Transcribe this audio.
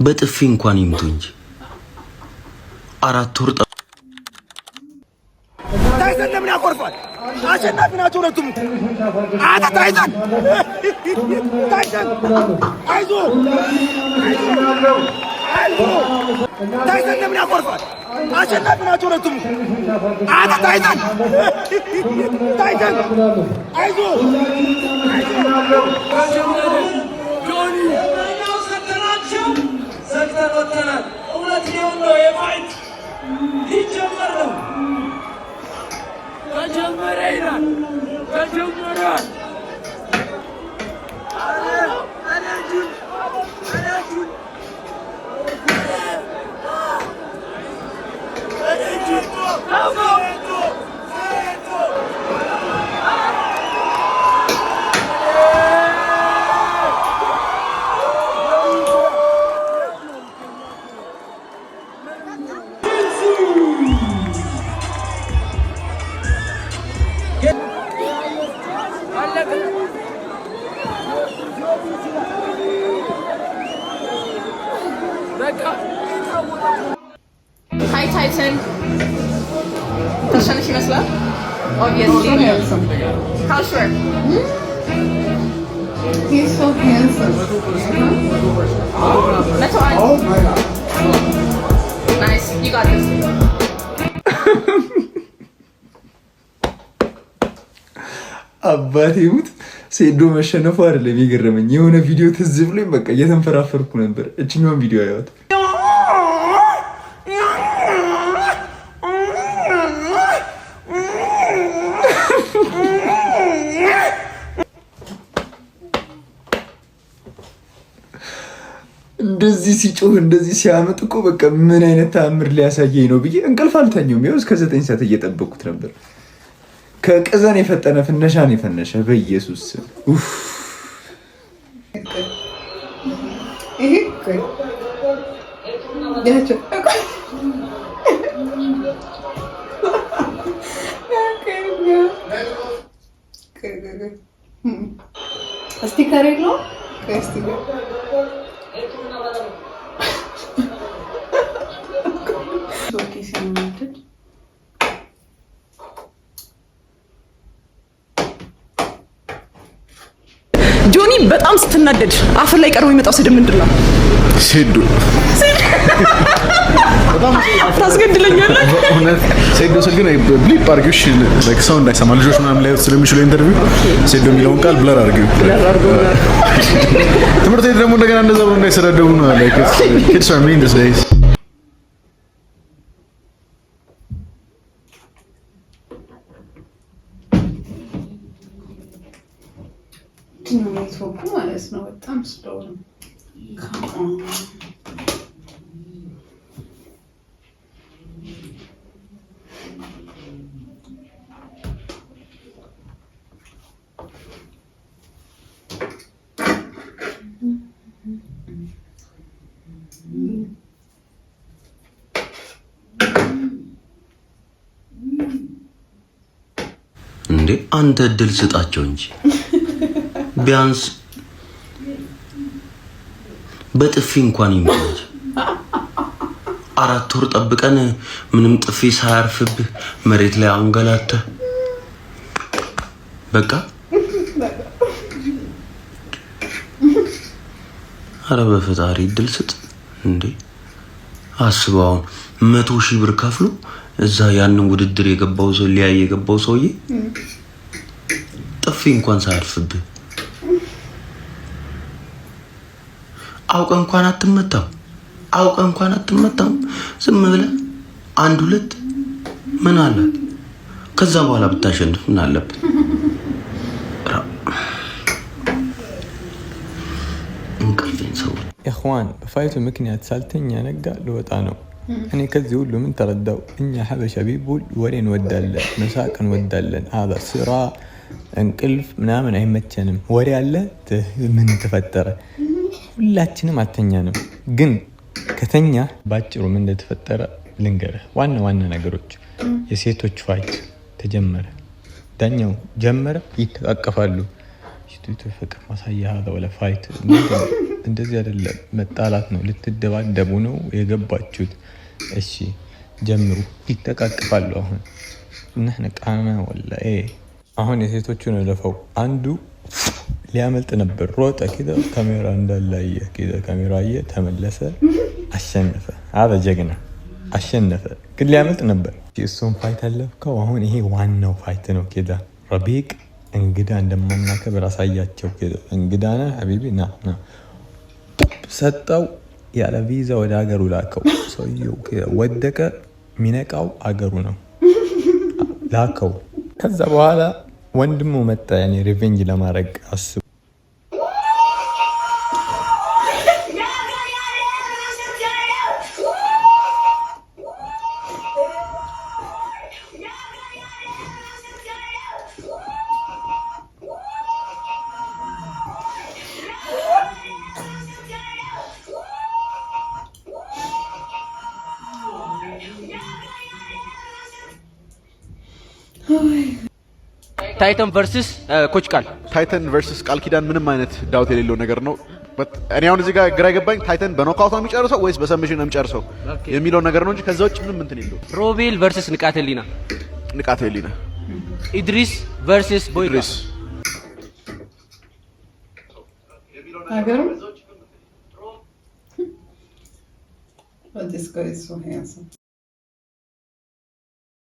በጥፊ እንኳን ይምቱ እንጂ 4 ወር ታይሰን ለምን ያኮርፋል? አሸናፊ ናቸው ሁለቱም። አንተ ታይሰን፣ ታይሰን አይዞህ፣ አይዞህ። ታይሰን ለምን ያኮርፋል? አሸናፊ ናቸው ሁለቱም። አንተ ታይሰን፣ ታይሰን አይዞህ። ዘግተን ወጥተናል። እውነት ሊሆን ነው። የ fight ሊጀመር ነው። ተጀመረ ይላል። ተጀመረ። Hi ታይሰን፣ ታሸንፍ ይመስላል። Obviously. How sure? He's so handsome. 101. Nice. You got this. አባቴ ሙት ሴዶ መሸነፉ አይደለም የገረመኝ። የሆነ ቪዲዮ ትዝ ብሎኝ በቃ እየተንፈራፈርኩ ነበር። እችኛውን ቪዲዮ ያዩት። እንደዚህ ሲጮህ፣ እንደዚህ ሲያመጥ እኮ በቃ ምን አይነት ተአምር ሊያሳየኝ ነው ብዬ እንቅልፍ አልተኛውም። ይኸው እስከ 9 ሰዓት እየጠበቅኩት ነበር። ከቅዘን የፈጠነ ፍነሻን የፈነሸ በኢየሱስ ስም ኡፍ። ይሄ ቆይ ያቸው ቆይ ቆይ ቆይ sticker የለውም። ቆይ sticker okay ሲያናድድ። ጆኒ፣ በጣም ስትናደድ አፍ ላይ ቀርቦ የሚመጣው ስድብ ምንድን ነው? ሴዶ። ታስገድለኛለህ። እውነት ሴዶ ስል ግን bleep አድርጊው እሺ፣ like ሰው እንዳይሰማ፣ ልጆች ምናምን ላይወት ስለሚችሉ interview ሴዶ የሚለውን ቃል blur አድርጊው። ትምህርት ቤት ደግሞ እንደገና እንደዛ ብሎ እንዳይሰዳደቡ ነው። Like kids are mean these days. ኔትወርኩ ማለት ነው በጣም slow ነው። Come on. እንዴ አንተ እድል ስጣቸው እንጂ ቢያንስ በጥፊ እንኳን ይምቱ እንጂ። 4 ወር ጠብቀን ምንም ጥፊ ሳያርፍብህ መሬት ላይ አንገላተህ በቃ። አረ በፈጣሪ እድል ስጥ እንዴ! አስበው፣ አሁን 100,000 ብር ከፍሎ እዛ ያንን ውድድር የገባው ሰው፣ ሊያይ የገባው ሰውዬ ጥፊ እንኳን ሳያርፍብህ፣ አውቀ እንኳን አትመታም። አውቀ እንኳን አትመታም። ዝም ብለህ አንድ ሁለት ምን አላት? ከዛ በኋላ ብታሸንፍ ምን አለበት? እንቅልፌን ሰዎች إخوان በ fight ኡ ምክንያት ሳልተኛ ነጋ፣ ልወጣ ነው። እኔ ከዚህ ሁሉ ምን ተረዳው? እኛ ሀበሻ people ወሬ እንወዳለን፣ መሳቅ እንወዳለን። አበ ስራ እንቅልፍ ምናምን አይመቸንም። ወሬ አለ፣ ምን ተፈጠረ? ሁላችንም አልተኛንም። ግን ከተኛ ባጭሩ ምን እንደተፈጠረ ልንገርህ። ዋና ዋና ነገሮች የሴቶች fight ተጀመረ። ዳኛው ጀመረ፣ ይተቃቀፋሉ። ሴቶቹ ፍቅር ማሳያ ወለ fight ምንድን ነው? እንደዚህ አይደለም፣ መጣላት ነው። ልትደባደቡ ነው የገባችሁት። እሺ ጀምሩ። ይተቃቅፋሉ። አሁን نحن ቃና ولا إيه። አሁን የሴቶቹን ለፈው። አንዱ ሊያመልጥ ነበር፣ ሮጠ። كده ካሜራ እንዳላየ كده ካሜራ አየ፣ ተመለሰ፣ አሸነፈ። هذا ጀግና አሸነፈ፣ ግን ሊያመልጥ ነበር። እሱን fight አለፍከው። አሁን ይሄ ዋናው fight ነው። كده ረቢቅ እንግዳ እንደማናከብር አሳያቸው። كده እንግዳ ነህ حبيبي፣ ና ና ሰጠው። ያለ ቪዛ ወደ ሀገሩ ላከው። ሰውየው ወደቀ። የሚነቃው አገሩ ነው። ላከው። ከዛ በኋላ ወንድሙ መጣ፣ ያኔ revenge ለማድረግ አስቡ። ታይተን versus coach ቃል። ታይተን versus ቃል ኪዳን ምንም አይነት doubt የሌለው ነገር ነው። እኔ አሁን እዚህ ጋር ግራ የገባኝ ታይተን በ knockout ነው የሚጨርሰው ወይስ በ submission ነው የሚጨርሰው የሚለው ነገር ነው እንጂ ከዛ ውጭ ምንም እንትን የለውም። ሮቤል versus ንቃተ ህሊና። ንቃተ ህሊና። ኢድሪስ versus ቦይካ። ኢድሪስ። ሀገሩ። But this guy is so handsome.